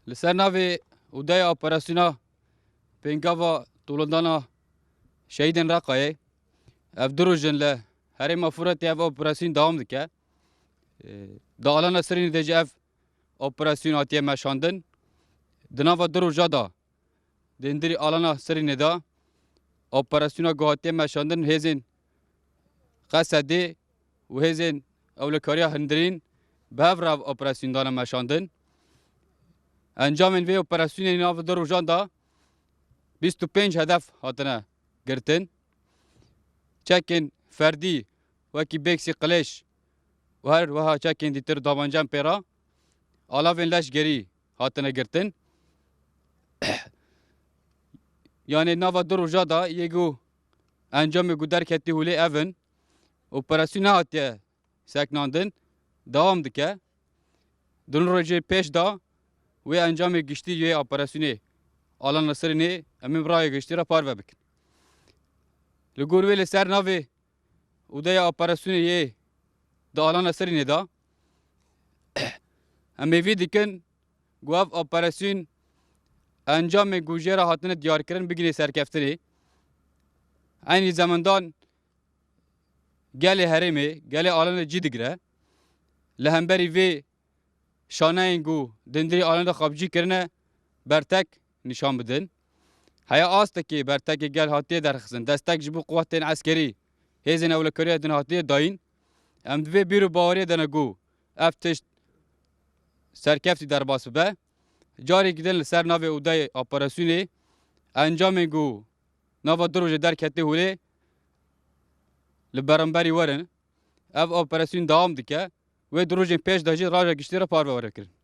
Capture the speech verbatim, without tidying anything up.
Li ser navê odeya operasyona pêngava tolindana şehîdên Reqayê, ev du roj in li herêma Furatê ev operasyon dewam dike. Di alana Sirînê de jî ev operasyon hatiye meşandin. Di nava du roja de di hundirê alana Sirînê de operasyona ku hatiye meşandin hêzên Qesedê û hêzên ewlekariya hundirîn bi hev re ev operasyon dane meşandin. Encamên vê operasyonê nav du rojan de bîst û pênc hedef hatine girtin. Çekên ferdî wekî bêksî qilêş û her wiha çekên dîtir dabancen pê re alavên leşgerî hatine girtin. Yanê nava du roja de yê ku encamê ku derketî holê ev in, operasyon nehatiye seknandin, dewam dike. Di rojê pêş de wê encamê giştî yê operasyonê alana Sirînê em ê bi raya giştî re parve bikin. Li gor wê li ser navê odeya operasyonê yê di alana Sirînê de em hêvî dikin ku ev operasyon encamên ku jê re hatine diyarkirin bigihîne serkeftinê. Eynî zemindan gelê herêmê, gelê alanê cî digire. Li hemberî vê şaneyên ku di hundirê alanê de xwebicî kirine, bertek nîşan bidin. Heya astekê bertekê gel hatiye derxistin, destek ji bo quwetên eskerî, hêzên ewlekariya din hatiye dayîn. Em di vê bîr û baweriyê de ne ku ev tişt serkeftî derbas bibe. Carekî din li ser navê odeyê operasyonê encamên ku nava du rojê derketê holê li beramberî werin. Ev operasyon dewam dike. Wê du rojên pêş de jî raja giştî re parve were kirin.